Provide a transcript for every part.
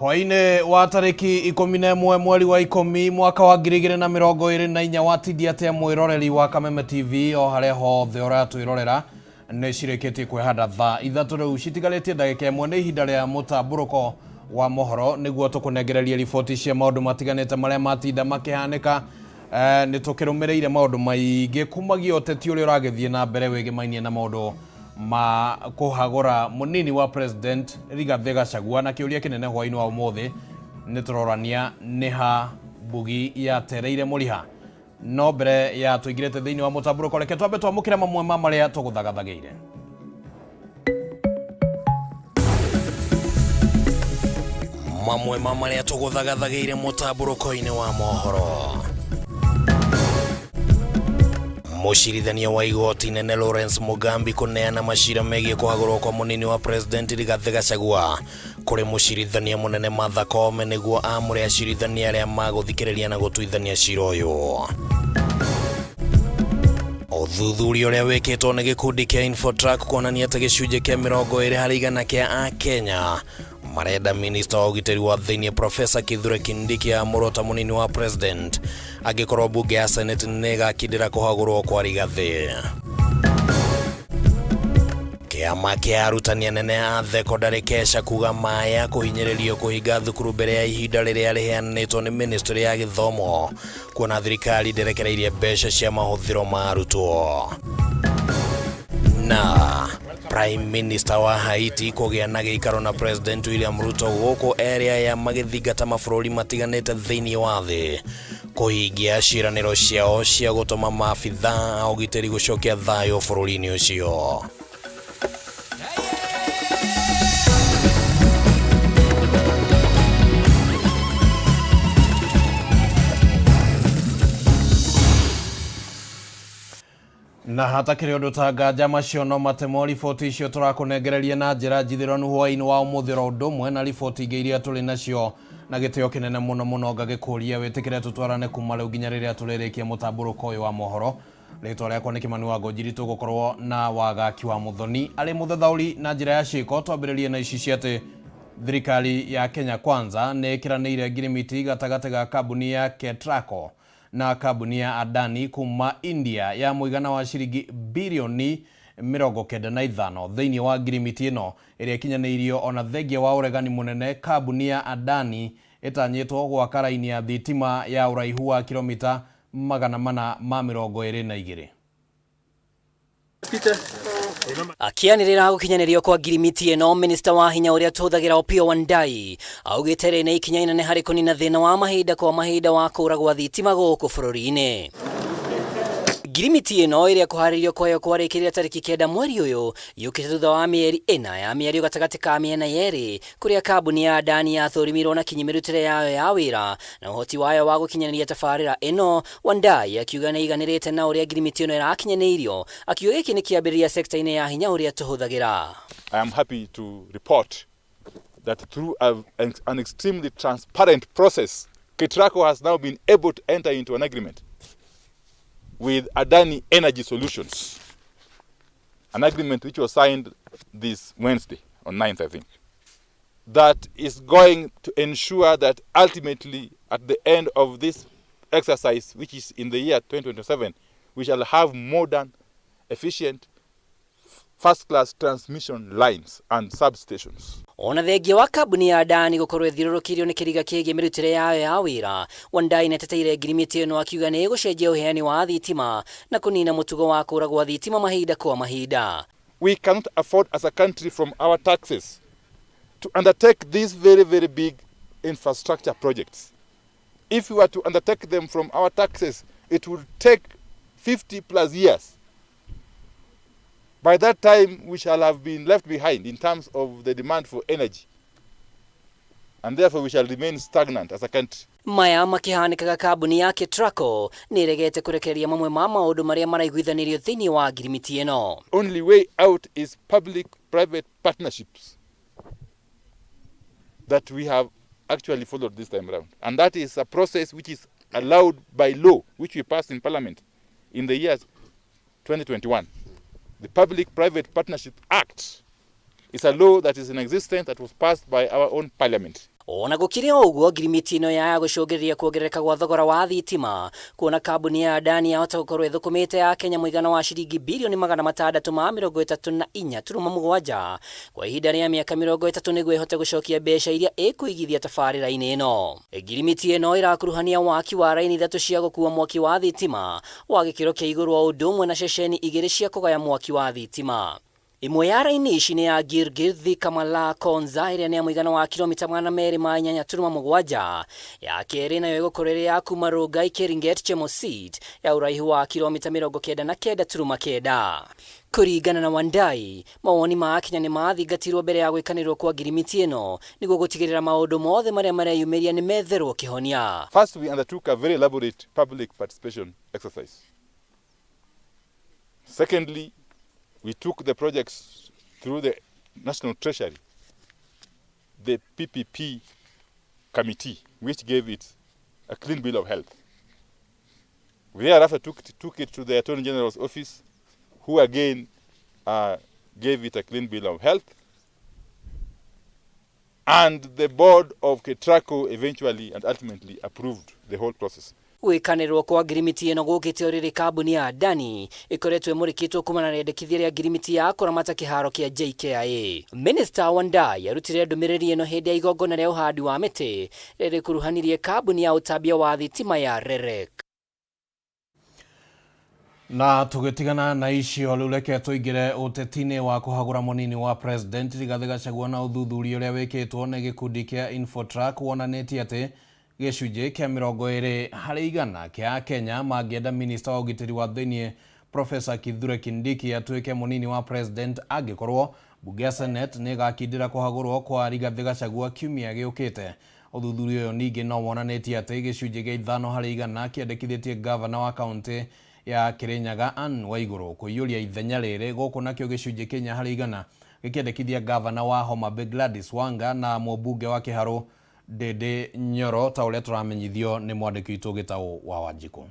Hwaĩ-inĩ wa tarĩki 11 mweri wa 10 mwaka wa 2024, watindia atĩa mwĩroreri wa Kameme TV o harĩa hothe ũratwĩrorera? Nĩ cirĩkĩtie kwĩhanda thaa 3 rĩu citigarĩtie ndagĩka 1, nĩ ihinda rĩa mũtambũrũko wa mohoro nĩguo tũkũnengererie riboti cia maũndũ matiganĩte marĩa matinda makĩhanĩka. Nĩ tũkĩrũmĩrĩire maũndũ maingĩ kumagia ũteti ũrĩa ũragĩthiĩ na mbere wĩgĩmainie na maũndũ ma kũhagũra mũnini wa president Rigathĩ Gachagua, na kĩũria kĩnene hwaĩ-inĩ wa ũmũthĩ nĩ tũrorania nĩ ha mbugi yatereire mũriha. No mbere ya tũingĩrĩte thĩinĩ wa mũtambũrũko, reke twambe twamũkĩre mamwe ma marĩa tũgũthagathagĩire. Mamwe ma marĩa tũgũthagathagĩire mũtambũrũko-inĩ wa mohoro: Mũcirithania wa igoti nene Lawrence Mugambi kũneana macira megiĩ kũhagũrwo kwa mũnini wa president Rigathĩ Gachagua kũrĩ mũcirithania mũnene Martha Koome nĩguo amũre acirithania arĩa magũthikĩrĩria na gũtuithania cira ũyũ. Ũthuthuria ũrĩa wĩkĩtwo nĩ gĩkundi kĩa Infotrack kuonania atĩ gĩcunjĩ kĩa 20% kĩa Akenya marenda minista wa ũgitĩri wa thĩinĩ Profesa Kithure Kindiki amũrwo ta mũnini wa president angĩkorwo mbunge ya Senate nĩ ĩgakindĩra kũhagũrwo kwa Rigathĩ. Kĩama kĩa arutani anene a thekondarĩ Kesha kuga maya kũhinyĩrĩrio kũhinga thukuru mbere ya ihinda rĩrĩa rĩheanĩtwo nĩ ministry ya gĩthomo, kuona thirikari ndĩrekereirie mbeca cia mahũthĩro ma arutwo. Na Prime Minister wa Haiti kũgĩa na gĩikaro na President William Ruto gũkũ erĩ aya magĩthingata mabũrũri matiganĩte thĩinĩ wa thĩ kũhingia ciĩranĩro ciao cia gũtũma maabitha a ũgitĩri gũcokia thayũ bũrũri-inĩ ũcio. Na hatakĩrĩ ũndũ ta nganja, macio no matemo riboti icio tũrakũnengereria na njĩra njithĩranu hwaĩ-inĩ wa ũmũthĩ, oro ũndũ ũmwe na riboti ingĩ iria tũrĩ nacio. Na gĩtĩo kĩnene mũno mũno ngagĩkũria wĩtĩkĩre tũtwarane kuma rĩu nginya rĩrĩa tũrĩrĩkia mũtambũrũko ũyũ wa mohoro. Rĩtwa rĩakwa nĩ Kĩmani wa Ngũnjiri. Tũgũkorwo na Wagaki wa Mũthoni arĩ mũthathaũri na njĩra ya ciĩko. Twambĩrĩrie na ici cia atĩ thirikari ya Kenya Kwanza nĩ ĩkĩranĩire ngirimiti gatagatĩ ga kambuni ya Ketraco na kambuni ya Adani kuma India ya mũigana wa ciringi birioni 95. Thĩinĩ wa ngirimiti ĩno ĩrĩa ĩkinyanĩirio ona thengia wa ũregani mũnene, kambuni ya Adani ĩtanyĩtwo gwaka raini ya thitima ya ũraihu wa kilomita 422. Akĩanĩrĩra gũkinyanĩrio kwa ngirimiti ĩno, minista wa hinya ũrĩa tũhũthagĩra Opiyo Wandayi augĩte rĩ nĩ ikinya inene harĩ kũnina thĩna wa mahinda kwa mahinda wa kũra gwa thitima gũkũ bũrũri-inĩ. Ngirimiti ĩno ĩrĩa kũharĩrio kwayo kwarĩkĩrire tarĩki 9 mweri ũyũ, yũkĩte thutha wa mĩeri 4 ya mĩario gatagatĩ ka mĩena yerĩ, kũrĩa kambuni ya Adani yathũrimirwo na kinyi mĩrutĩre yayo ya wĩra na ũhoti wayo wa gũkinyanĩria tabarĩra ĩno. Wandayi akiuga nĩ aiganĩrĩte na ũrĩa ngirimiti ĩno ĩrakinyanĩirio, akiuga gĩkĩ nĩ kĩambĩrĩria sekta-inĩ ya hinya ũrĩa tũhũthagĩra. I am happy to report that through an extremely transparent process, Ketraco has now been able to enter into an agreement with Adani Energy Solutions, an agreement which was signed this Wednesday, on 9th, I think, that is going to ensure that ultimately at the end of this exercise, which is in the year 2027, we shall have modern, efficient, first-class transmission lines and substations. Ona thengia wa kambuni ya Adani gũkorwo ĩthiũrũrũkĩirio nĩ kĩriga kĩgiĩ mĩrutĩre yayo ya wĩra, Wandayi nĩateteire ngirimiti ĩno akiuga nĩ ĩgũcenjia ũheani wa thitima na kũnina mũtugo wa kũra gwa thitima mahinda kwa mahinda. We cannot afford as a country from our taxes to undertake these very, very big infrastructure projects. If we were to undertake them from our taxes, it would take 50 plus years. By that time, we shall have been left behind in terms of the demand for energy. And therefore, we shall remain stagnant as a country. Maya makĩhanĩkaga, kambuni ya Ketraco nĩ ĩregete kũrekereria mamwe ma maũndũ marĩa maraiguithanĩrio thĩinĩ wa ngirimiti ĩno. Only way out is public-private partnerships that we have actually followed this time round. And that is a process which is allowed by law, which we passed in Parliament in the year 2021. The Public-Private Partnership Act It's a law that is in existence that was passed by our own parliament. Ona gũkĩrĩ o ũguo, ngirimiti ĩno ya gũcũngĩrĩria kuongerereka gwa thogora wa thitima, kuona kambuni ya Adani yahota gũkorwo ĩthũkũmĩte ya Kenya mũigana wa ciringi birioni 634.7 kwa ihinda rĩa mĩaka 30 nĩguo ĩhote gũcokia mbeca iria ĩkũigithia tabarĩra-inĩ ĩno. Ngirimiti ĩno ĩrakuruhania waki wa raini 3 cia gũkua mwaki wa thitima wa gĩkĩro kĩa igũrũ o ũndũ ũmwe na ceceni 2 cia kũgaya mwaki wa thitima. Ĩmwe ya raini ici nĩ ya Gilgil Thika Malaa Konza ĩrĩa nĩ ya mũigana wa kilomita 208.7. Ya kerĩ nayo ĩgũkorwo ĩrĩ ya kuma Rongai Keringet Chemosit ya ũraihu wa kilomita 99.9. Kũringana na Wandayi, mawoni ma Akenya nĩ mathingatirwo mbere ya gwĩkanĩrwo kwa ngirimiti ĩno nĩguo gũtigĩrĩra maũndũ mothe marĩa mareyumĩria nĩ metherwo kĩhonia. First, we undertook a very elaborate public participation exercise. Secondly, we took the projects through the National Treasury, the PPP committee, which gave it a clean bill of health. We thereafter took it to the Attorney General's office, who again gave it a clean bill of health. And the board of KETRACO eventually and ultimately approved the whole process. Gwĩkanĩrwo kwa ngirimiti ĩno gũkĩte o rĩrĩ kambuni ya Adani ĩkoretwo ĩmũrĩkĩtwo kumana na rĩendekithia rĩa ngirimiti ya kũramata kĩharo kĩa JKIA. Minister Wandayi arutire ndũmĩrĩri ĩno hĩndĩ ya igongona rĩa ũhandi wa mĩtĩ rĩrĩa rĩkuruhanirie kambuni ya ũtambia wa thitima ya REREC. Na tũgĩtigana na icio rĩu reke tũingĩre ũteti-inĩ wa kũhagũra mũnini wa president Rigathĩ Gachagua na ũthuthuria ũrĩa wĩkĩtwo nĩ gĩkundi kĩa Infotrack wonanĩtie atĩ gĩcunjĩ kĩa 20 harĩ igana kĩa Akenya mangĩenda minista wa ũgitĩri wa thĩinĩ Professor Kithure Kindiki atuĩke mũnini wa president angĩkorwo bunge ya Senate nĩ ĩgakindĩra kũhagũrwo kwa Rigathĩ Gachagua kiumia gĩũkĩte. Ũthuthuria ũyũ ningĩ no wonanĩtie atĩ gĩcunjĩ kĩa 5 harĩ igana kĩendekithĩtie gavana wa kaũntĩ ya Kirinyaga Anne Waiguru kũiyũria ithenya rĩrĩ, gũkũ nakĩo gĩcunjĩ kĩa 4 harĩ igana gĩkĩendekithia gavana wa Homa Bay Gladys Wanga na mũmbunge wa Kĩharũ Ndindi Nyoro ta ũrĩa tũramenyithio nĩ mwandĩki witũ Gĩtaũ wa Wanjikũ.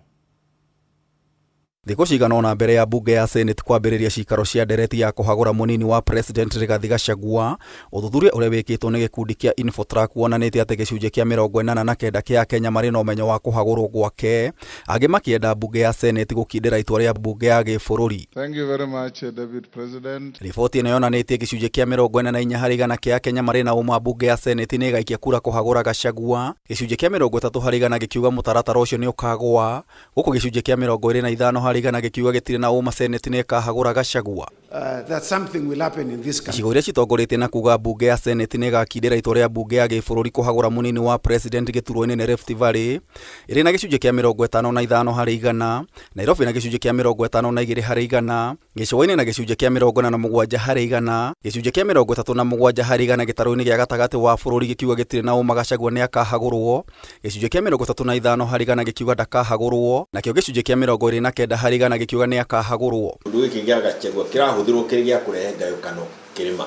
Thikũ cigana ũna mbere ya bunge ya Senate kwambĩrĩria cikaro cia ndereti ya kũhagũra mũnini wa president Rigathi Gachagua, ũthuthuria ũrĩa wĩkĩtwo nĩ gĩkundi kĩa Infotrack wonanĩtie atĩ gĩcunjĩ kĩa 89 kĩa Akenya marĩ na ũmenyo wa kũhagũrwo gwake, angĩ makĩenda bunge ya Senate gũkindĩra itua rĩa bunge ya gĩbũrũri. Thank you very much, David President. Riboti ĩno yonanĩtie gĩcunjĩ kĩa 44 harĩ igana kĩa Akenya marĩ na ũma bunge ya Senate nĩ ĩgaikia kura kũhagũra Gachagua, gĩcunjĩ kĩa 30 harĩ igana gĩkiuga mũtaratara ũcio nĩ ũkagũa, gũkũ gĩcunjĩ kĩa 25 harĩ igana gĩkiuga gĩtirĩ na ũma Senate nĩ ĩkahagũra Gachagua. That something will happen in this country. Icigo iria citongoretie na kuga bunge ya Senate nĩ ĩgakindĩra itua rĩa bunge ya gĩbũrũri kũhagũra mũnini wa president gĩturwa-inĩ nĩ Rift Valley ĩrĩ na gĩcunjĩ kĩa 55 harĩ igana, Nairobi na gĩcunjĩ kĩa 52 harĩ igana, gĩcũa-inĩ na gĩcunjĩ kĩa 47 harĩ igana, gĩcunjĩ kĩa 37 harĩ igana gĩtarũ-inĩ gĩa gatagatĩ wa bũrũri gĩkiuga gĩtirĩ na ũma Gachagua nĩ akahagũrwo, gĩcunjĩ kĩa 35 harĩ igana gĩkiuga ndakahagũrwo, nakĩo gĩcunjĩ kĩa 29 harĩ igana gĩkiuga nĩ akahagũrwo. Ũndũ gĩkĩ gĩa Gachagua kĩrahũthĩrwo kĩrĩ gĩa kũrehe ngayũkano kĩrĩma,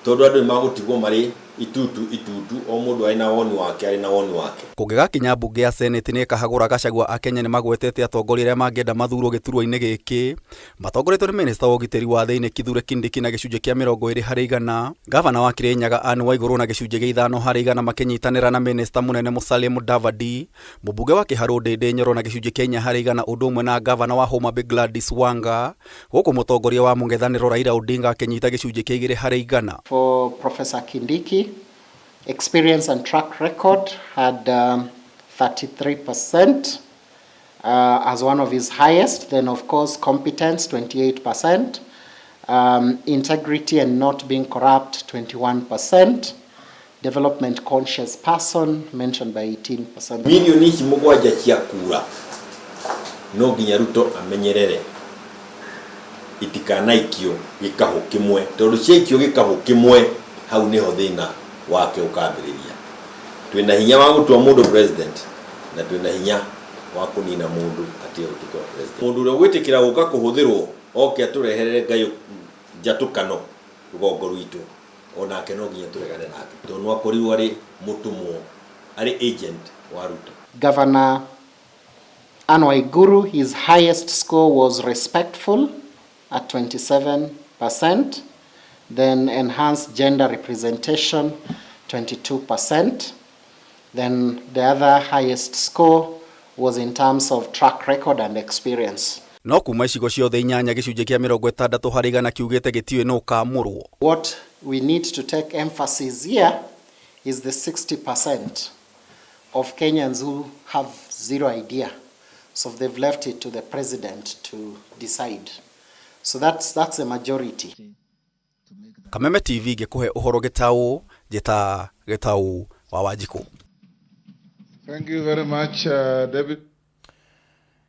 tondũ andũ nĩmagũtigwo marĩ itutu itutu, o mũndũ arĩ na woni wake, arĩ na woni wake. Kũngĩgakinya bunge ya Senate nĩ ĩkahagũra Gachagua, Akenya nĩ magwetete atongoria arĩa mangĩenda mathurwo gĩturwa-inĩ gĩkĩ, matongoretio nĩ minista wa ũgitĩri wa thĩinĩ Kithure Kindiki na gĩcunjĩ kĩa 20 harĩ igana, gavana wa Kirinyaga Anne Waiguru na gĩcunjĩ kĩa 5 harĩ igana makĩnyitanĩra na minista mũnene Musalia Mudavadi, mũmbunge wa Kĩharũ Ndindi Nyoro na gĩcunjĩ kĩa 4 harĩ igana, ũndũ ũmwe na gavana wa Homa Bay Gladys Wanga, gũkũ mũtongoria wa mũng'ethanĩro Raila Odinga akĩnyita gĩcunjĩ kĩa 2 harĩ igana. For Professor Kindiki, experience and track record had 33% as one of his highest. Then, of course, competence, 28%, integrity and not being corrupt, 21%, development conscious person, mentioned by 18%. Milioni ici 7 cia kura no nginya Ruto amenyerere itikanaikio gĩkahũ kĩmwe, tondũ ciaikio gĩkahũ kĩmwe hau nĩho thĩna wake ũkambĩrĩria. Twĩna hinya wa gũtua mũndũ president na twĩna hinya wa kũnina mũndũ atige gũtuĩka president. Mũndũ ũrĩa ũgwĩtĩkĩra gũka kũhũthĩrwo oke atũreherere ngayũ njatũkano rũgongo rwitũ, onake no nginya tũregane nake, tondũ no akorirwo arĩ mũtũmwo, arĩ agent wa Ruto. Governor Anne Waiguru, his highest score was respectful at 27%. Then enhanced gender representation, 22%. Then the other highest score was in terms of track record and experience. No kuma icigo ciothe inyanya gĩcunjĩ kĩa 60 harĩ igana kiugĩte gĩtiũĩ nũ ũkaamũrwo. What we need to take emphasis here is the 60% of Kenyans who have zero idea. So they've left it to the president to decide. So that's the majority. Kameme TV ngĩkũhe ũhoro gĩtaũ njĩta Gĩtaũ wa Wanjikũ. Thank you very much, David.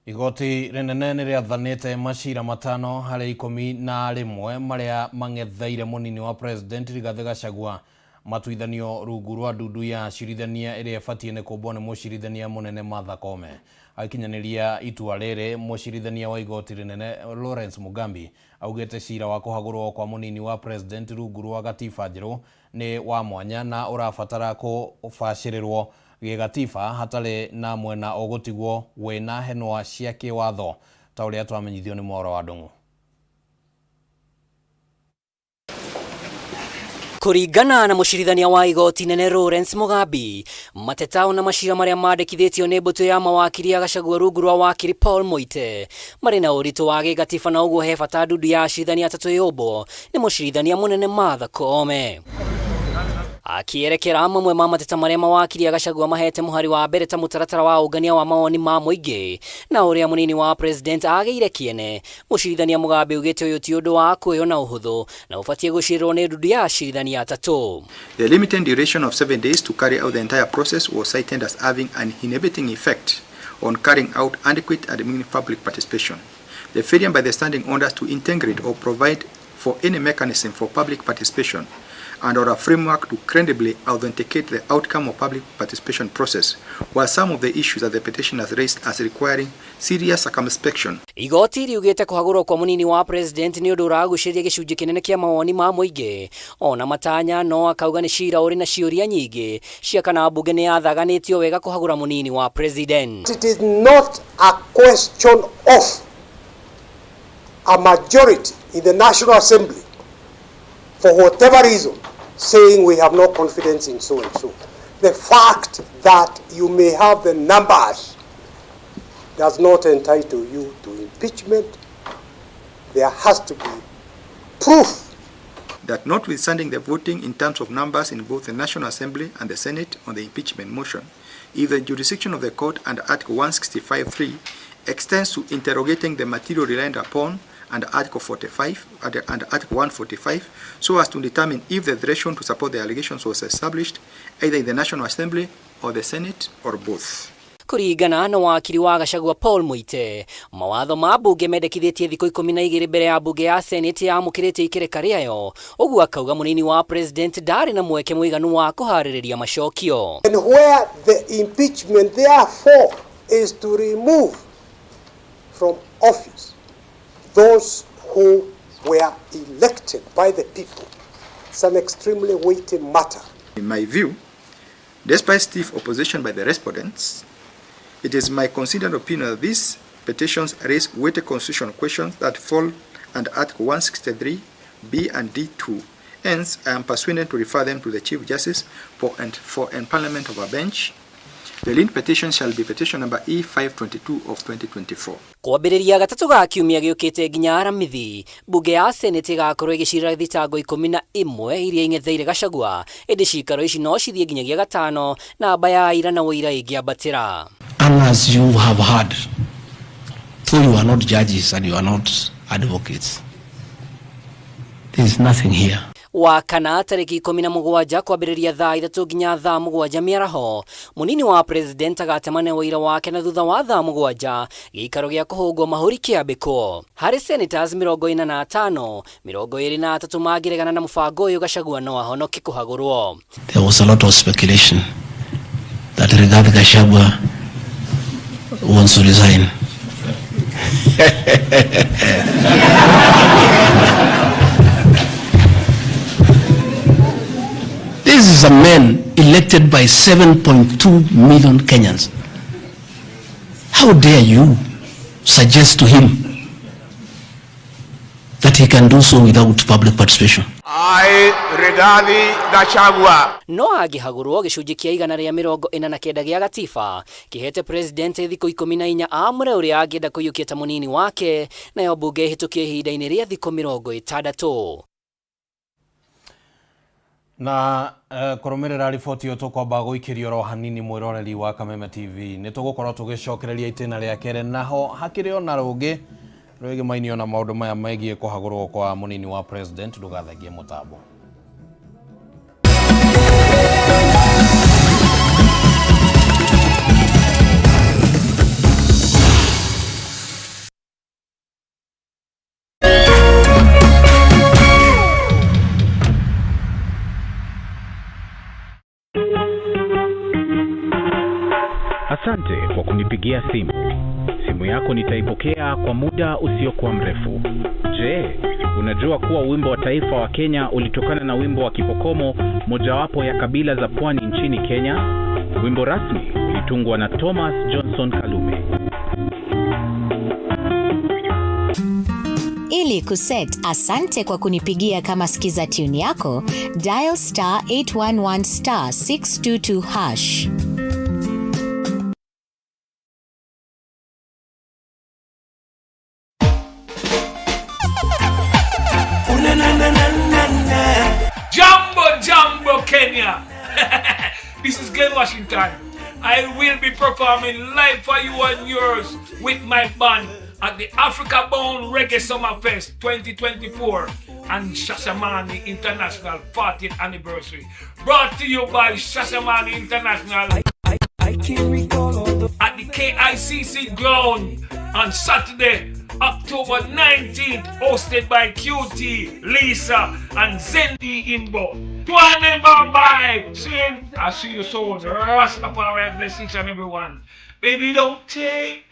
Igoti rĩnene nĩ rĩathanĩte macira 5 harĩ 11 marĩa mang'etheire mũnini wa president Rigathĩ Gachagua matuithanio rungu rwa ndundu ya acirithania ĩrĩa ĩbatiĩ nĩ kũmbwo nĩ mũcirithania mũnene Martha Koome. Agĩkinyanĩria itua rĩrĩ, mũcirithania wa igoti rĩnene Lawrence Mugambi augĩte cira wa kũhagũrwo kwa mũnini wa president rungu rwa gatiba njerũ nĩ wa mwanya na ũrabatara kũbacĩrĩrwo gĩgatiba hatarĩ na mwena ũgũtigwo wĩna henwa cia kĩwatho ta ũrĩa twamenyithio nĩ Mworo wa Ndung'u. Kũringana na mũcirithania wa igoti nene Lawrence Mugambi, mateta na macira marĩa mandĩkithĩtio nĩ mbũtũ ya mawakiri ya Gachagua rungu rwa wakiri Paul Muite marĩ na ũritũ wa gĩgatiba na ũguo he bata ndundu ya acirithania atatũ yũmbwo nĩ mũcirithania mũnene Martha Koome. Akierekera mamwe ma mateta marĩa mawakiri a Gachagua mahete mũhari wa mbere ta mũtaratara wa ũngania wa mawoni ma mũingĩ na ũrĩa mũnini wa president agĩire kĩene, mũcirithania Mugambi augĩte ũyũ ti ũndũ wa kwĩyona ũhũthũ na ũbatiĩ gũcirĩrwo nĩ ndundu ya acirithania atatũ. The limited duration of 7 days to carry out the entire process was cited as having an inhibiting effect on carrying out adequate and meaningful public participation. The failure by the standing orders to integrate or provide for any mechanism for public participation and or a framework to credibly authenticate the outcome of public participation process were some of the issues that the petitioners raised as requiring serious circumspection. Igoti riugĩte kũhagũrwo kwa mũnini wa president nĩ ũndũ ũragucĩrĩria gĩcunjĩ kĩnene kĩa mawoni ma mũingĩ ona matanya no akauga nĩ cira ũrĩ na ciũria nyingĩ cia kana mbunge nĩ yathaganĩtio wega kũhagũra mũnini wa president. It is not a question of a majority in the National Assembly for whatever reason saying we have no confidence in so and so. The fact that you may have the numbers does not entitle you to impeachment. There has to be proof that notwithstanding the voting in terms of numbers in both the National Assembly and the Senate on the impeachment motion, if the jurisdiction of the court under Article 165(3) extends to interrogating the material relied upon under Article 45 and Article 145, so as to determine if the threshold to support the allegations was established either in the National Assembly or the Senate or both. Kũringana na wakiri wa Gachagua Paul Muite, mawatho ma mbunge mendekithĩtie thikũ 12 mbere ya mbunge ya Senate yamũkĩrĩte ikereka rĩayo, ũguo akauga mũnini wa president ndarĩ na mweke mũiganu wa kũharĩrĩria macokio. And where the impeachment therefore is to remove from office those who were elected by the people, it's an extremely weighty matter. In my view, despite stiff opposition by the respondents, it is my considered opinion that these petitions raise weighty constitutional questions that fall under Article 163 B and D2. Hence, I am persuaded to refer them to the Chief Justice for empanelment of a bench. The linked petition shall be petition number E522 of 2024. Kwambĩrĩria gatatũ ga kiumia gĩũkĩte nginya Aramithi, mbunge ya Senate ĩgakorwo ĩgĩcirĩra thitango 11 iria ing'etheire Gachagua, ĩndĩ cikaro ici no cithiĩ nginyagia gatano, namba ya aira na ũira ĩngĩambatĩra. And as you have heard, though you are not judges and you are not advocates, there is nothing here. Wa kana tarĩki 17 kwambĩrĩria thaa 3 nginya thaa 7 mĩaraho, mũnini wa president agatemania ũira wake na thutha wa thaa 7 gĩikaro gĩa kũhũngwo mahũri kĩambĩkwo. Harĩ senators 45, 23 mangĩregana na mũbango ũyũ, Gachagua no ahonoke kũhagũrwo. There was a lot of speculation that Rigathi Gachagua wants to resign. This is a man elected by 7.2 million Kenyans. How dare you suggest to him that he can do so without public participation? I, Rigathi Gachagua. No angĩhagũrwo gĩcunjĩ kĩa 149 gĩa gatiba kĩhete president thikũ 14 aamũre ũrĩa angĩenda kũiyũkia ta mũnini wake, nayo mbunge ĩhĩtũkie ihinda-inĩ rĩa thikũ 60. Na kũrũmĩrĩra riboti ĩyo tũkwamba gũikĩrio oro hanini mwĩroreri wa Kameme TV nĩ tũgũkorwo tũgĩcokereria itĩna rĩa kerĩ naho hakĩrĩ ona rũngĩ rwĩgĩmainio na maũndũ maya megiĩ kũhagũrwo kwa mũnini wa president. Ndũgathengie mũtambo. Asante kwa kunipigia simu. Simu yako nitaipokea kwa muda usiokuwa mrefu. Je, unajua kuwa wimbo wa taifa wa Kenya ulitokana na wimbo wa Kipokomo, mojawapo ya kabila za pwani nchini Kenya? Wimbo rasmi ulitungwa na Thomas Johnson Kalume. Ili kuset asante kwa kunipigia kama skiza tune yako, dial star 811 star 622 hash. Jambo, Jambo, Kenya. This is Glen Washington. I will be performing live for you and yours with my band at the Africa Bound Reggae Summer Fest 2024 and Shashamane International 40th Anniversary. Brought to you by Shashamane International at the KICC ground on Saturday, October 19th, hosted by QT, Lisa, and Zendi Imbo. Bye. I see you soon. Rastafari bless each and everyone. Baby, don't take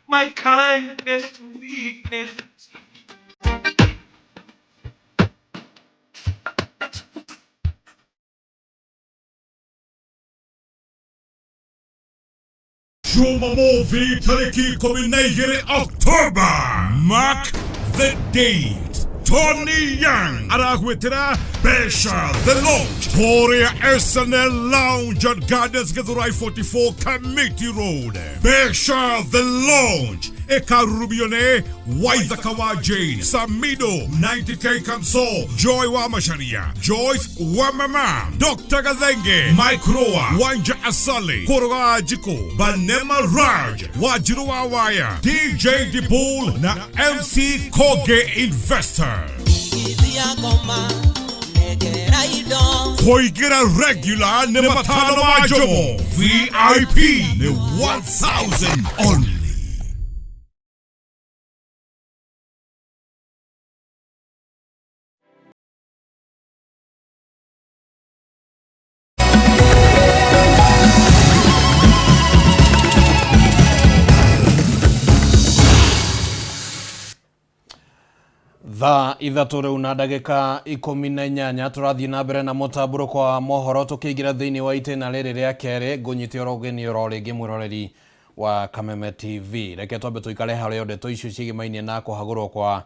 my kindness to weakness. Jumamosi tariki 12 October. Mark the date. Tony Young aragwĩtĩra Besha The Launch kũrĩa SNL Lounge at Gardens Githurai 44 Committee Road. Besha The Launch ĩkarurumio nĩ Waithaka wa Jane, Samido 90K Kamso, Joy wa Macharia, Joyce wa Mama, Dr. Gathenge, Mike Roa, Wanja Asali, Koroga wa Jiko, Banema Raj, Wanjiru wa Waya, DJ Dibul na MC Koge Investor. Kũingĩra regular nĩ matano ma Jomo, VIP nĩ 1000 only. Thaa ithatũ rĩu na ndagĩka 18 tũrathiĩ na mbere na mũtambũrũko wa mohoro tũkĩingĩra thĩinĩ wa itĩna rĩrĩ rĩa kerĩ. Ngũnyite oro ũgeni oro rĩngĩ mwĩroreri wa Kameme TV. Reke twambe tũikare harĩa ndeto icio ciĩgĩmainie na kũhagũrwo kwa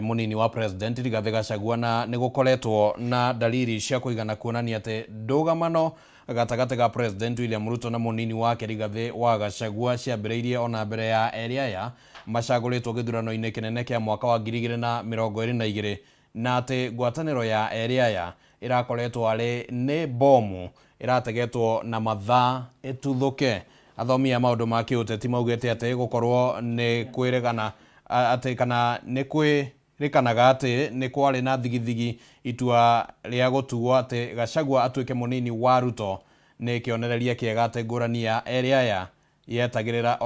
mũnini wa president Rigathĩ Gachagua, na nĩ gũkoretwo na dalili cia kũigana kuonania atĩ ndũgamano gatagatĩ ga president William Ruto na mũnini wake Rigathĩ wa Gachagua ciambĩrĩirie ona mbere ya erĩ aya macagũrĩtwo gĩthurano-inĩ kĩnene kĩa mwaka wa 2022, na atĩ ngwatanĩro ya erĩ aya ĩrakoretwo arĩ nĩ bomu ĩrategetwo na mathaa ĩtuthũke. Athomi a maũndũ ma kĩũteti maugĩte atĩ gũkorwo nĩ kwĩrĩgana atĩ kana nĩ kwĩrĩkanaga atĩ nĩ kwarĩ na thigithigi itua rĩa gũtuo atĩ Gachagua atuĩke mũnini wa Ruto nĩ kĩonereria kĩega atĩ ngũrani ya erĩ aya yetagĩrĩra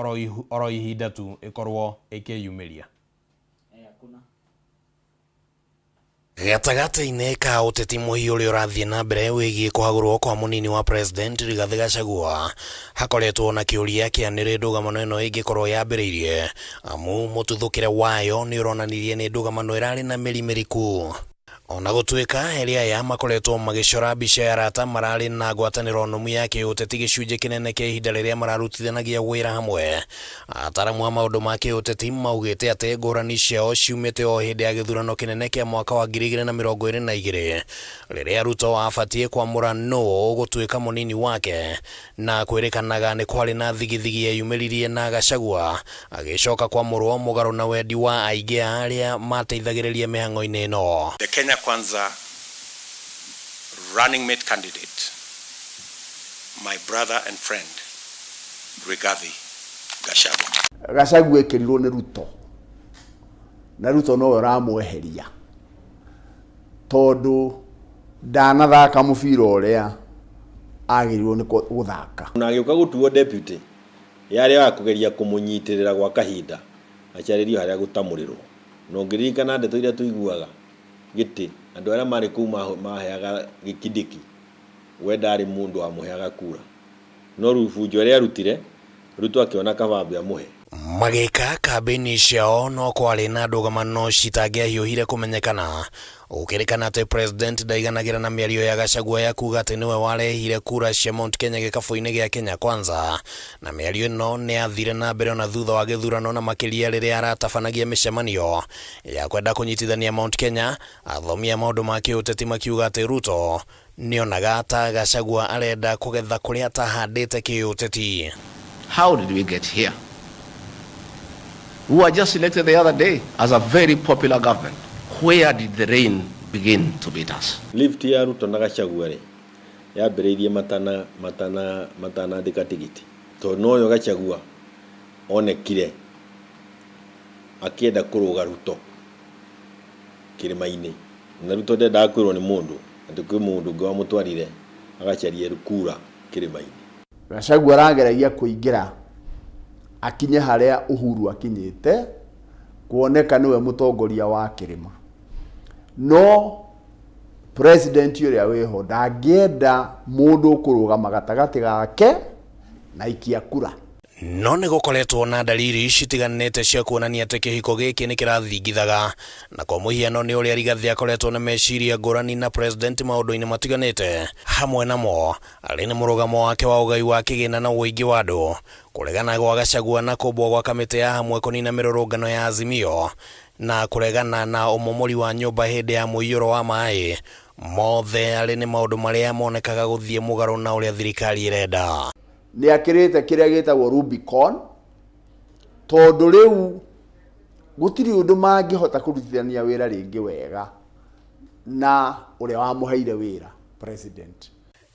oro ihinda tu ĩkorwo ĩkĩyumĩria. Gatagatĩ-inĩ ka ũteti mũhiũ ũrĩa ũrathiĩ na mbere wĩgiĩ kũhagũrwo kwa mũnini wa president Rigathĩ Gachagua, hakoretwo na kĩũria kĩa nĩrĩ ndũgamano ĩno ĩngĩkorwo yambĩrĩirie, amu mũtuthũkĩre wayo nĩ ũronanirie nĩ ndũgamano ĩrarĩ na mĩri mĩriku. Ona gũtuĩka erĩ aya makoretwo magĩcora mbica ya arata mararĩ na ngwatanĩro nũmu ya kĩũteti gĩcunjĩ kĩnene kĩa ihinda rĩrĩa mararutithanagia wĩra hamwe, ataramu a maũndũ ma kĩũteti maugĩte atĩ ngũrani ciao ciumĩte o hĩndĩ ya gĩthurano kĩnene kĩa mwaka wa 2022 rĩrĩa Ruto abatiĩ kwamũra nũũ ũgũtuĩka mũnini wake na kwĩrĩkanaga nĩ kwarĩ na thigithigi yeyumĩririe na Gachagua agĩcoka kwamũrwo mũgarũ na wendi wa aingĩ a arĩa mateithagĩrĩria mĩhang'o-inĩ ĩno. The Kenya Kwanza running mate candidate, my brother and friend, Rigathi Gachagua. Gachagua ekĩrirwo nĩ Ruto na Ruto nowe ũramweheria tondũ ndanathaka mũbira ũrĩa agĩrĩirwo nĩ gũthaka. Ona agĩũka gũtuo deputy yarĩ ya kũgeria kũmũnyitĩrĩra gwa kahinda acarĩrio harĩa gũtamũrĩrwo. Na ũngĩririkana ndeto iria tũiguaga gĩtĩ andũ arĩa marĩ kũu maheaga Kindiki we ndarĩ mũndũ wamũheaga kura. No rubunjo ĩrĩa arutire Ruto akĩona kaba ambe amũhe. Magĩka kambĩini ciao no kwarĩ na ndũgamano citangĩahiũhire kũmenyekana. Gũkĩrĩkana atĩ President ndaiganagĩra na mĩario ya Gachagua ya kuga atĩ nĩwe warehire kura cia Mount Kenya gĩkabũ-inĩ gĩa Kenya Kwanza, na mĩario ĩno nĩ yathire na mbere ona thutha wa gĩthurano na makĩria rĩrĩa aratabanagia mĩcemanio ya kwenda kũnyitithania Mount Kenya. Athomi a maũndũ ma kĩũteti makiuga atĩ Ruto nĩonaga ta Gachagua arenda kũgetha kũrĩa atahandĩte kĩũteti. How did we get here? We were just elected the other day as a very popular government. Where did the rain begin to beat us? Lift ya Ruto na Gachagua rĩ, yambĩrĩirie matana matana matanandĩka tigiti. Tondũ noyo Gachagua onekire akĩenda kũrũga Ruto kĩrĩma-inĩ. Na Ruto ndendaga kwĩrwo nĩ mũndũ atĩ kwĩ mũndũ ũngĩ wamũtwarire agacarie kura kĩrĩma-inĩ. Gachagua arageragia kũingĩra akinye harĩa Uhuru akinyĩte kuoneka nĩwe mũtongoria wa kĩrĩma. No president ũrĩa wĩho ndangĩenda mũndũ ũkũrũgama gatagatĩ gake na ikia kura. No nĩ gũkoretwo na dalili citiganĩte cia kuonania atĩ kĩhiko gĩkĩ nĩ kĩrathingithaga, na kwa mũhiano nĩ ũrĩa Rigathĩ akoretwo na meciria ngũrani na president maũndũ-inĩ matiganĩte, hamwe namo arĩ nĩ mũrũgamo wake wa ũgai wa kĩgĩna na ũingĩ wa andũ, kũregana gwa Gachagua na kũmbwo gwa kamĩtĩ ya hamwe kũnina mĩrũrũngano ya Azimio, na kũregana na ũmomori wa nyũmba hĩndĩ ya mũiyũro wa maĩ, mothe arĩ nĩ maũndũ marĩa monekaga gũthiĩ mũgarũ na ũrĩa thirikari ĩrenda. Nĩ akĩrĩte kĩrĩa gĩtagwo Rubicon, tondũ rĩu gũtirĩ ũndũ mangĩhota kũrutithania wĩra rĩngĩ wega na ũrĩa wamũheire wĩra president.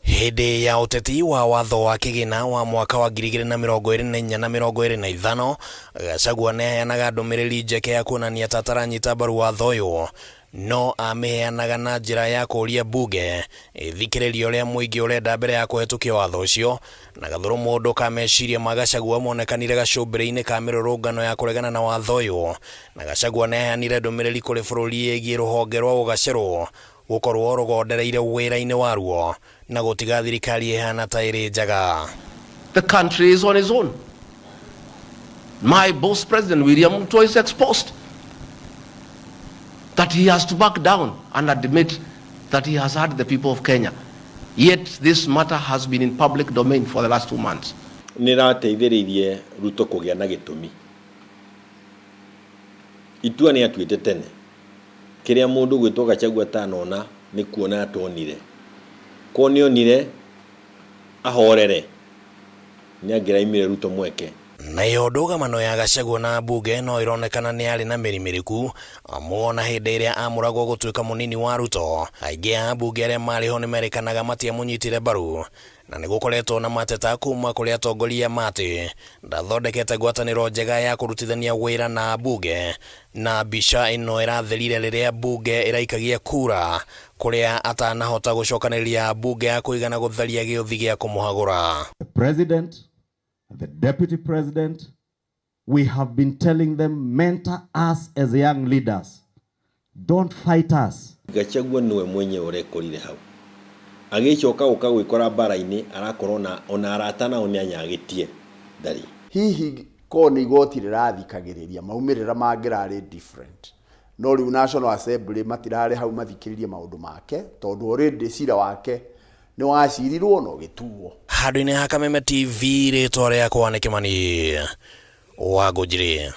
Hĩndĩ ya ũteti wa watho wa kĩgĩna wa mwaka wa 2024 na 25, Gachagua nĩaheanaga ndũmĩrĩri njeke ya kuonania ta ataranyita mbaru watho ũyũ, no amĩheanaga na njĩra ya kũũria mbunge ĩthikĩrĩrie ũrĩa mũingĩ ũrenda mbere ya kũhetũkia watho ũcio, na gathũrũ mũndũ ka meciria ma Gachagua monekanire gacũmbĩrĩ-inĩ ka mĩrũrũngano ya kũregana na watho ũyũ, na Gachagua nĩaheanire ndũmĩrĩri kũrĩ bũrũri ĩgiĩ rũhonge rwa ũgacerũ gũkorwo rũgondereire wĩra-inĩ waruo na gũtiga thirikari ĩhana ta ĩrĩ njaga. The country is on its own. My boss President William Ruto is exposed that he has to back down and admit that he has had the people of Kenya. Yet this matter has been in public domain for the last 2 months. Nĩ ĩrateithĩrĩirie Ruto kũgĩa na gĩtũmi. Itua nĩ atuĩte tene. Kĩrĩa mũndũ gwĩtwo Gachagua atanona nĩ kuona atonire. Ko nĩ onire ahorere nĩ angĩraimire Ruto mweke. Nayo ndũgamano ya Gachagua na mbunge no ĩronekana nĩ yarĩ na mĩri mĩriku, amu ona hĩndĩ ĩrĩa amũragwo gũtuĩka mũnini wa Ruto, aingĩ a ambunge arĩa marĩ ho nĩmerĩkanaga matiamũnyitire mbaru, na nĩ gũkoretwo na mateta kuma kũrĩ atongoria matĩ ndathondekete ngwatanĩro njega ya kũrutithania wĩra na mbunge, na mbica ĩno ĩratherire rĩrĩa mbunge ĩraikagia kura kũrĩa atanahota gũcokanĩrĩria mbunge ya kũigana gũtharia gĩũthi gĩa kũmũhagũra. The president, the deputy president, we have been telling them, mentor us as young leaders. Don't fight us. Gachagua nĩwe mwenyewe ũrekorire hau. Agĩcoka gũka gwĩkora mbara-inĩ arakorwo na ona arata nao nĩ anyagĩtie ndarĩ. Hihi ko nĩ igoti rĩrathikagĩrĩria maumĩrĩra mangĩrarĩ different. No rĩu National Assembly matirarĩ hau mathikĩrĩrie maũndũ make tondũ already cira wake nĩ wacirirwo na ũgĩtuo. Handũ-inĩ ha Kameme TV rĩtwa rĩakwa nĩ Kĩmani wa Ngũnjiri.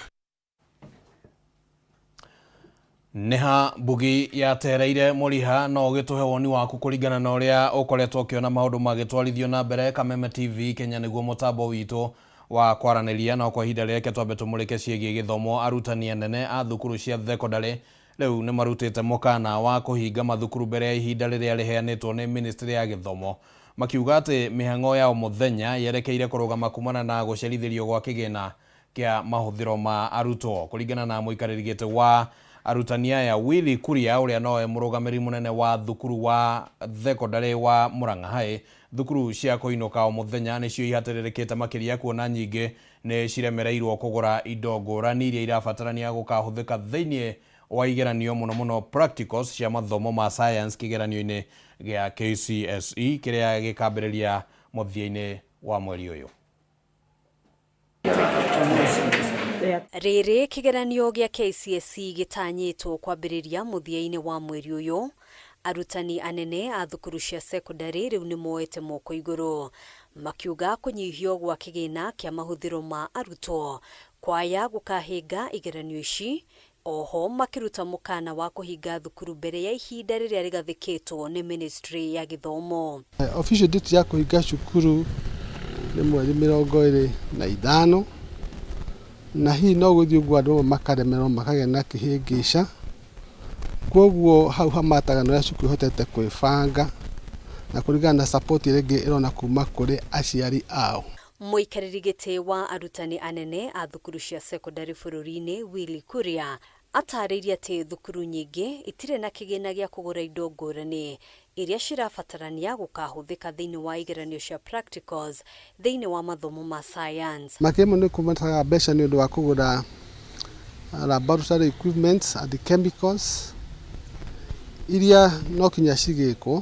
Nĩ ha mbugi yatereire mũriha no ũgĩtũhe woni waku kũringana na ũrĩa ũkoretwo ũkĩona maũndũ magĩtwarithio na mbere. Kameme TV Kenya nĩguo mũtambo witũ wa kwaranĩria, no kwa ihinda rĩreke twambe tũmũrĩke ciĩgiĩ gĩthomo. Arutani anene a thukuru cia thekondarĩ rĩu nĩ marutĩte mũkana wa kũhinga mathukuru mbere ya ihinda rĩrĩa rĩheanĩtwo nĩ ministry ya gĩthomo, makiuga atĩ mĩhang'o ya o mũthenya yerekeire kũrũgama kumana na gũcerithĩrio gwa kĩgĩna kĩa mahũthĩro ma arutwo. Kũringana na mũikarĩri gĩtĩ wa arutani aya Willy Kuria, ũrĩa nowe mũrũgamĩrĩri mũnene wa thukuru wa thekondarĩ wa Murang'a High, thukuru cia kũinũka o mũthenya nĩcio ihatĩrĩrĩkĩte makĩria kuona nyingĩ nĩ ciremereirwo kũgũra indo ngũrani iria irabatarania gũkahũthĩka thĩinĩ wa igeranio, mũno mũno practicals cia mathomo ma science kĩgeranio-inĩ gĩa KCSE kĩrĩa gĩkambĩrĩria mũthia-inĩ wa mweri ũyũ. Rĩrĩ kĩgeranio gĩa KCSE gĩtanyĩtwo kwambĩrĩria mũthia-inĩ wa mweri ũyũ, arutani anene a thukuru cia sekondarĩ rĩu nĩ moete moko igũrũ makiuga kũnyihio gwa kĩgĩna kĩa mahũthĩro ma arutwo kwaya gũkahĩnga igeranio ici, oho makĩruta mũkana wa kũhinga thukuru mbere ya ihinda rĩrĩa rĩgathĩkĩtwo nĩ ministry ya gĩthomo. Official date ya kũhinga cukuru nĩ mweri 25, na hihi no gũthiĩ ũguo andũ amwe makaremerwo makagĩa na kĩhĩngĩca. Koguo hau hamataga na ũrĩa cukuru ĩhotete kwĩbanga na kũringana na support ĩrĩa ĩngĩ ĩrona kuma kũrĩ aciari ao. Mũikarĩri gĩtĩ wa arutani anene a thukuru cia sekondarĩ bũrũri-inĩ Willy Kuria atarĩirie atĩ thukuru nyingĩ itirĩ na kĩgĩna gĩa kũgũra indo ngũrani iria cirabatarania gũkahũthĩka thĩinĩ wa igeranio cia practicals thĩinĩ wa mathomo ma science. Makĩria mũno nĩ kũbataraga mbeca nĩ ũndũ wa kũgũra laboratory equipments and chemicals iria no kinya cigĩkwo,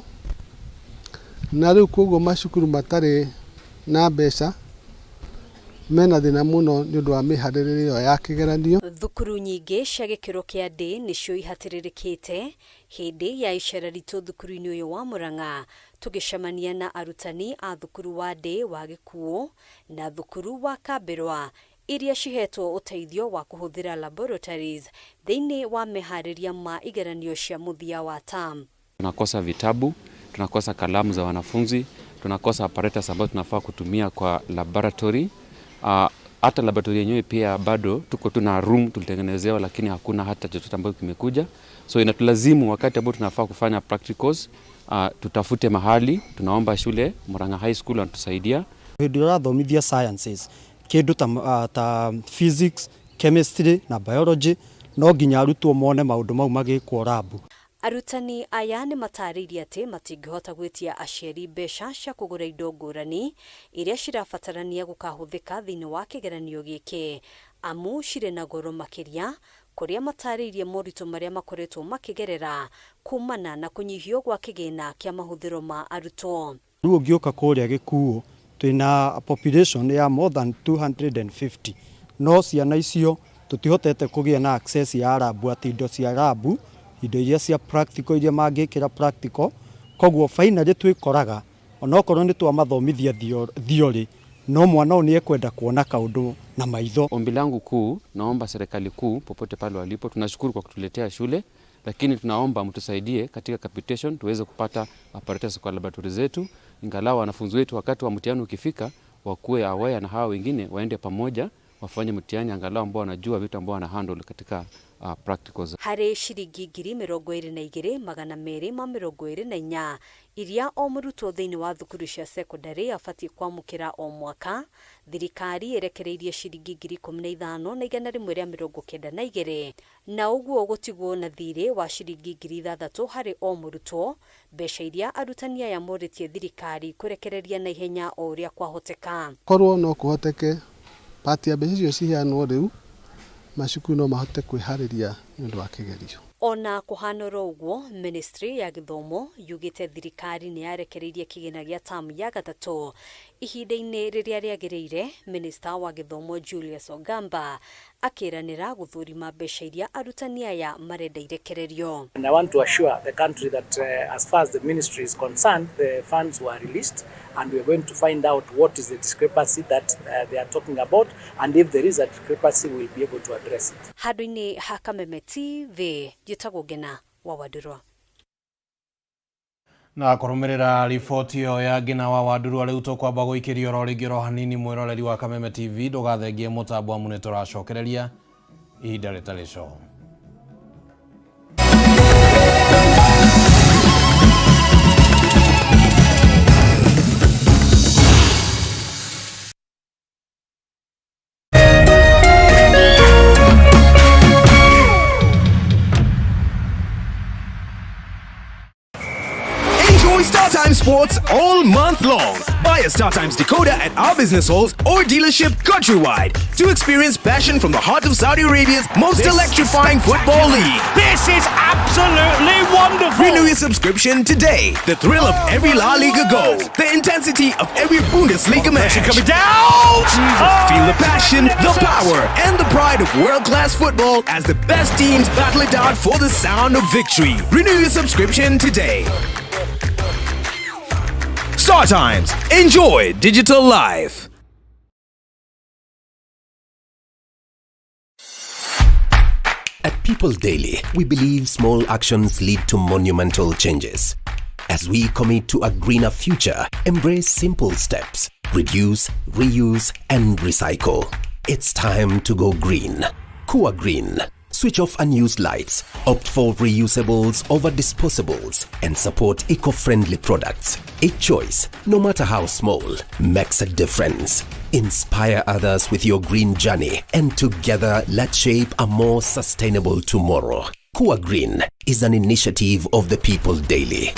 na rĩu koguo macukuru matarĩ na mbeca mena thĩna mũno nĩ ũndũ wa mĩharĩrĩrie ĩyo ya kĩgeranio. Thukuru nyingĩ cia gĩkĩro kĩa D nĩcio ihatĩrĩrĩkĩte hĩndĩ ya icera ritũ thukuru-inĩ ũyũ wa Murang'a, tũgĩcemania na arutani a thukuru wa D wa Gĩkuũ na thukuru wa Kambĩrwa iria cihetwo ũteithio wa kũhũthĩra laboratories thĩinĩ wa meharĩria ma igeranio cia mũthia wa term. Tunakosa vitabu, tunakosa kalamu za wanafunzi, tunakosa apparatus ambayo tunafaa kutumia kwa laboratory. Hata laboratory yenyewe pia bado tuko tuna room tulitengenezewa, lakini hakuna hata chochote ambacho kimekuja. So inatulazimu wakati ambao tunafaa kufanya practicals, tutafute mahali, tunaomba shule Murang'a High School wanatusaidia. Hĩndĩ ĩrĩa ũrathomithia sciences kĩndũ ta physics, chemistry na biology, no nginya arutwo mone maũndũ mau magĩkwo lab. Arutani aya nĩ matarĩirie atĩ matingĩhota gwĩtia aciari mbeca cia kũgũra indo ngũrani iria cirabatarania gũkahũthĩka thĩinĩ wa kĩgeranio gĩkĩ, amu cirĩ na goro makĩria, kũrĩa matarĩirie moritũ marĩa makoretwo makĩgerera kumana na kũnyihio gwa kĩgĩna kĩa mahũthĩro ma arutwo. Rĩu ũngĩũka kũrĩa Gĩkuũ twĩna population ya more than 250, no ciana icio tũtihotete kũgĩa na access ya lab, atĩ indo cia lab, indo iria cia practical iria mangĩkĩra practical. Koguo finally twĩkoraga onokorwo nĩ twamathomithia theory, no mwana ũyũ nĩ ekwenda kuona kaũndũ na maitho. Ombi langu kuu, naomba serikali kuu popote pale walipo, tunashukuru kwa kutuletea shule, lakini tunaomba mtusaidie katika capitation tuweze kupata apparatus kwa laboratory zetu, ingalau wanafunzi wetu wakati wa mtihani ukifika wakuwe aware na hawa wengine waende pamoja wafanye mtihani, angalau ambao wanajua vitu ambao wana handle katika practicals. Harĩ ciringi 22,224 iria o mũrutwo thĩinĩ wa thukuru cia sekondarĩ abatiĩ kwamũkĩra o mwaka, thirikari ĩrekereirie ciringi 15,192, na ũguo gũtigwo na thirĩ wa ciringi 6,000 harĩ o mũrutwo, mbeca iria arutani aya morĩtie thirikari kũrekereria na ihenya o ũrĩa kwahoteka. Korwo no kũhoteke part ya mbeca icio ciheanwo rĩu, macukuru no mahote kwĩharĩria nĩ ũndũ wa kĩgerio. Ona kũhana oro ũguo, ministry ya gĩthomo yugĩte thirikari nĩ yarekereirie kĩgĩna gĩa tamu ya gatatũ ihinda-inĩ rĩrĩa rĩagĩrĩire. Minista wa gĩthomo Julius Ogamba Akĩranĩra gũthũrima mbeca iria arutani aya marenda irekererio. And I want to assure the country that as far as the ministry is concerned, the funds were released and we are going to find out what is the discrepancy that they are talking about, and if there is a discrepancy, we will be able to address it. Handũ-inĩ ha Kameme TV, njĩtagwo Ngena wa Wandurwa. Na kũrũmĩrĩra riboti ĩyo ya Ngina wa Wandurwa, rĩu tũkwamba gũikĩrio oro rĩngĩ oro hanini. Mwĩroreri wa Kameme TV, ndũgathengie mũtambo amu nĩ tũracokereria ihinda rĩtarĩ coho. Enjoy StarTimes Sports all month long. Buy a StarTimes decoder at our business halls or dealership countrywide to experience passion from the heart of Saudi Arabia's most This electrifying football league. This is absolutely wonderful. Renew your subscription today. The thrill of every La Liga goal, the intensity of every Bundesliga match. Coming down. Feel the passion, the power, and the pride of world-class football as the best teams battle it out for the sound of victory. Renew your subscription today. Star Times. Enjoy digital life. At People Daily, we believe small actions lead to monumental changes. As we commit to a greener future, embrace simple steps: reduce, reuse, and recycle. It's time to go green. Kua Green. Switch off unused lights, opt for reusables over disposables, and support eco friendly products. Each choice, no matter how small, makes a difference. Inspire others with your green journey, and together let's shape a more sustainable tomorrow. Kua Green is an initiative of the People Daily.